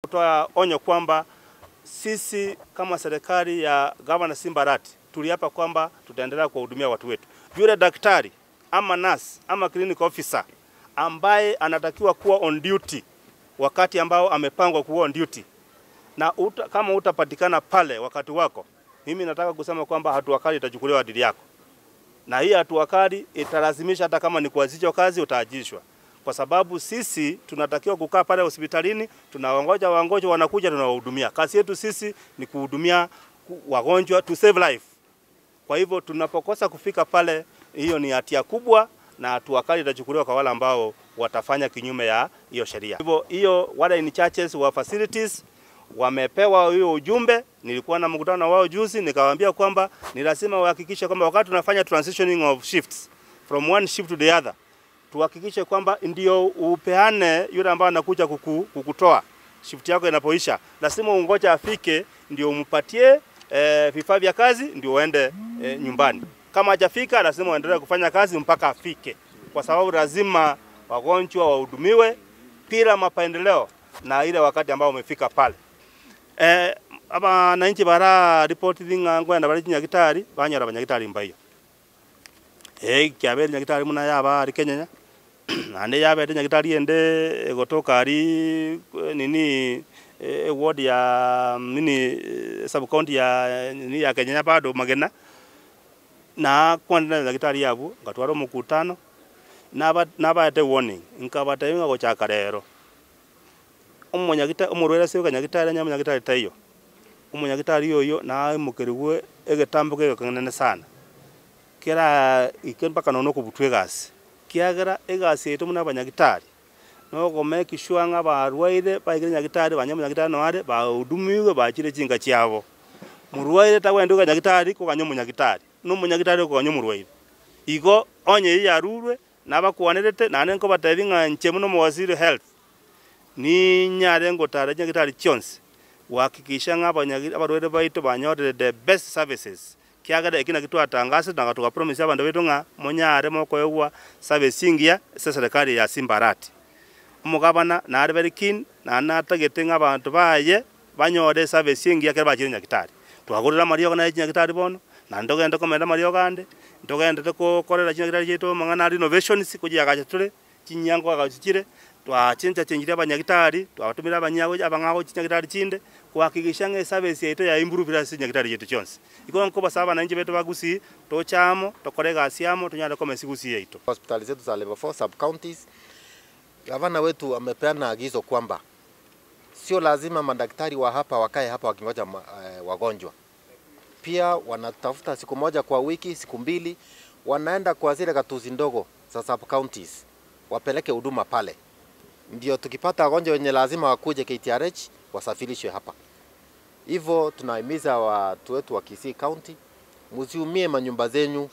Kutoa onyo kwamba sisi kama serikali ya Gavana Simba Arati tuliapa kwamba tutaendelea kuwahudumia watu wetu. Yule daktari ama nurse ama clinic officer ambaye anatakiwa kuwa on duty wakati ambao amepangwa kuwa on duty na uta, kama utapatikana pale wakati wako, mimi nataka kusema kwamba hatua kali itachukuliwa dhidi yako, na hii hatua kali italazimisha hata kama ni kuanzishwa kazi utaajishwa, kwa sababu sisi tunatakiwa kukaa pale hospitalini, tunawangoja wagonjwa wanakuja, tunawahudumia. Kazi yetu sisi ni kuhudumia wagonjwa, to save life. Kwa hivyo tunapokosa kufika pale, hiyo ni hatia kubwa na hatua kali itachukuliwa kwa wale ambao watafanya kinyume ya hiyo sheria. Hivyo hiyo wale in charges wa facilities wamepewa hiyo ujumbe. Nilikuwa na mkutano wao juzi, nikawaambia kwamba ni lazima wahakikishe kwamba wakati tunafanya transitioning of shifts from one shift to the other, tuhakikishe kwamba ndio upeane yule ambaye anakuja kuku, kukutoa shift yako inapoisha, lazima ungoja afike ndio umpatie vifaa vya kazi ndio uende nyumbani. Kama hajafika lazima uendelee kufanya kazi mpaka afike, kwa sababu lazima wagonjwa wahudumiwe bila mapendeleo na ile wakati ambao umefika pale. Abananchi bara report ng'a ngwenda bare chinyagitari banyora abanyagitari mbaiyo. Kiabere nyagitari muna yaba ari Kenyenya naende yabete nyagitari ende egotoka ari nini ward ya nini sub county ya nini ya Kenyenya bado Magena na kwandana nyagitari yabo ngatwara omokutano naba nabaete warning nkabatebia ng'a gochaka rero omonyagita omorwaire ase okanyagitari onye omonyagitari taiyo, omonyagitari oyo naimokerigwe egetambo kegekenene sana, kera ike mpaka nonya okobutwa egasi, kiagera egasi yaito buna abanyagitari, na oko make sure ng'a abarwaire baikire nyagitari banye omonyagitari noo are bahudumiwe bachire chinka chiabo. Morwaire tagwenereti goika nyagitari koganya omonyagitari, na omonyagitari okoganya omorwaire. Igo onye eywo yarurwe, nabakwanerete naende nkobatebia ng'a inche buna omowaziri health, ninyare ngotara chinyagitari chionsi, gohakikisha ng'a abanyagi abarwaire baito banyorire the best services, kiagera eki naki twatangasete na toga promise abanto baito ng'a monyare mokoegwa service chingiya ase eserekari ya Simba Arati. Omogabana nare very keen, naende natagete ng'a abanto baye banyore eservice engiya ekero bachire nyagitari. Twagorire amariogo naye chinyagitari bono, naende togende komenta amariogo ande, ntogenderete kokorera chinyagitari chiaito amang'ana a renovations kochiagacha tore, chinyango agachi chire, twachenchachenchirie abanyagitari, twabatomire abanya abang'ao chinyagitari chinde, kohakikisha ng'a eservice yaito ya improvire ase chinyagitari chiaito chionsi. Igo nkobasaba abananchi baito ba Gusii, toche amo, tokore egasi amo, tonyare komesa Gusii yaito. Hospitali zetu za level 4 sub counties, gavana wetu amepeana agizo kwamba sio lazima madaktari wa hapa wakae hapa wakingoja wagonjwa. Pia wanatafuta siku moja kwa wiki, siku mbili, wanaenda kwa zile gatuzi ndogo za sub counties wapeleke huduma pale, ndio tukipata wagonjwa wenye lazima wakuje KTRH wasafirishwe hapa. Hivyo tunahimiza watu wetu wa Kisii County, msiumie manyumba zenyu.